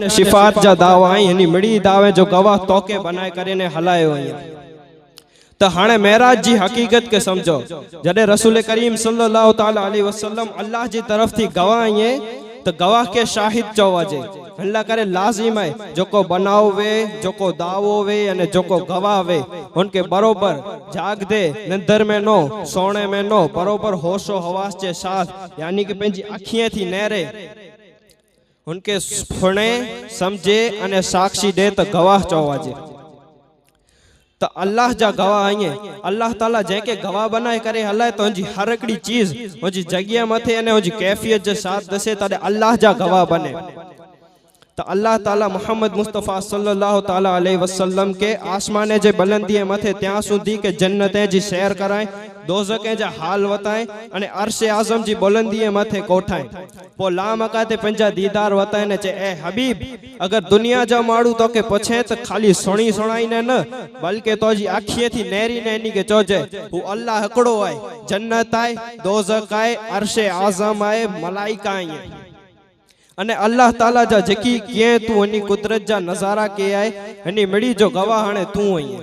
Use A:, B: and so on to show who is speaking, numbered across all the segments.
A: شفاعت جا دعويٰ ۽ هني مڙئي دعوين جو گواهه توکي بنائي ڪري ني هلايو آهيان. ته هاڻي معراج جي حقيقت کي سمجهو. جڏهن رسول ڪريم صلي الله تعالٰي عليه وسلم الله جي طرف ٿي گواهه آهين ته گواهه کي شاهد چوجي. هن لاء ڪري لازم آهي جيڪو بنائو وي، جيڪو دعوو وي يعني جيڪو گواهه وي هن کي بروبر جاڳدي نندر ۾ نو، سوڻي ۾ نو، بروبر هوش و حواس جي ساٿ يعني ڪه پنهنجي اکين ٿي نهري، هن کي سڻي، سمجهي ۽ ساکشي ڏي ته گواهه چوواجي ته الله جا گواهه آهين. الله تعاليٰ جنهن کي گواهه بنائي ڪري هلائي ته هن جي هر هڪڙي چيز هن جي جڳهه مٿي ۽ هن جي ڪيفيت جي ساٿ ڏسي تڏهن الله جا گواهه بني ته الله تعاليٰ محمد مصطفيٰ صلّي الله تعاليٰ عليه وسلّم کي آسماني جي بلنديء مٿي تيان سونڌي ڪي جنّتين جي سير ڪرائين، دوزخين جا حال وتائين ۽ عرش اعظم جي بلنديء مٿي ڪوٺائين. پوء لامڪان تي پنهنجا ديدار وتائين ۽ چئي، اي حبيب! اگر دنيا جا ماڻهو توکي پڇين ته خالي سڻي سڻائين نه، بلڪه تو جي اکين ٿي نهري نهني کي چوجئه، هو الله هڪڙو آهي، جنت آهي، دوزخ آهي، عرش اعظم آهي، ملائڪ آهن. ۽ الله تعاليٰ جا جيڪي ڪئين تون هني قدرت جا نظارا ڪئي آهي، هني مڙئي جو گواهه هاڻي تون آهين.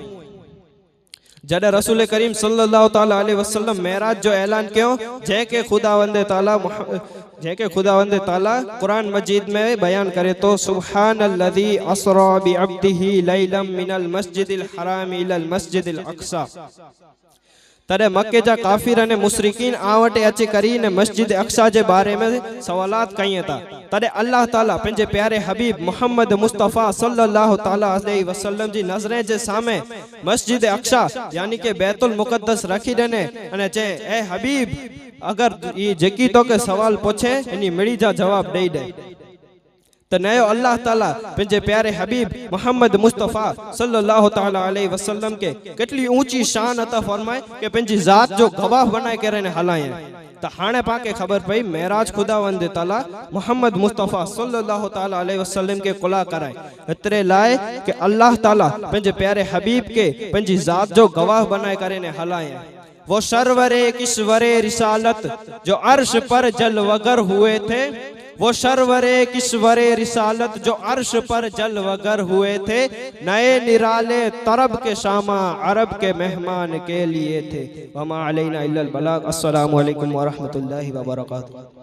A: جڏهن رسول ڪريم صلي الله تعالٰي عليه وسلم معراج جو اعلان ڪيو، جنهن کي خداوند تعاليٰ جنهن کي خداوند تعاليٰ قرآن مجيد ۾ بيان ڪري ٿو، سبحان الذي اسري بعبده ليلا من المسجد الحرام الي المسجد الاقصي. تڏهن مڪي جا ڪافر ۽ مشرڪين آن وٽ اچي ڪري ان مسجد اقصيٰ جي باري ۾ سوالات ڪين ٿا. تڏهن الله تعاليٰ پنهنجي پياري حبيب محمد مصطفيٰ صلّي الله تعاليٰ عليه وسلّم جي نظرين جي سامهين مسجد اقصيٰ يعني ڪه بيت المقدس رکي ڏني ۽ چئين، اي حبيب! اگر هي جيڪي توکي سوال پڇين، انهي مڙئي جا جواب ڏئي ڏي. ته نيو الله تعالي پنهنجي پياري حبيب محمد مصطفيٰ صلّي الله تعالٰي عليه وسلّم کي ڪيتري اونچي شان عطا فرمائي ڪه پنهنجي ذات جو گواهه بنائي ڪري هلايائين ته هاڻي پاڻ کي خبر پئي معراج خداوند تعالي محمد مصطفيٰ صلّي الله تعالٰي عليه وسلّم کي ڪلا ڪرائي ايتري لاء ڪه الله تعالي پنهنجي پياري حبيب کي پنهنجي ذات جو گواهه بنائي ڪري هلايائين. وہ سرور ڪشور رسالت جو عرش پر جلوگر هئي ٿي وہ سرور ڪشور رسالت جو عرش پر جلوگر هئي ٿي نئي نرالي طرب ڪي شامه عرب ڪي مهمان ڪي ليي ٿي وما علينا الا البلاغ السلام عليڪم ورحمة الله وبرڪاته.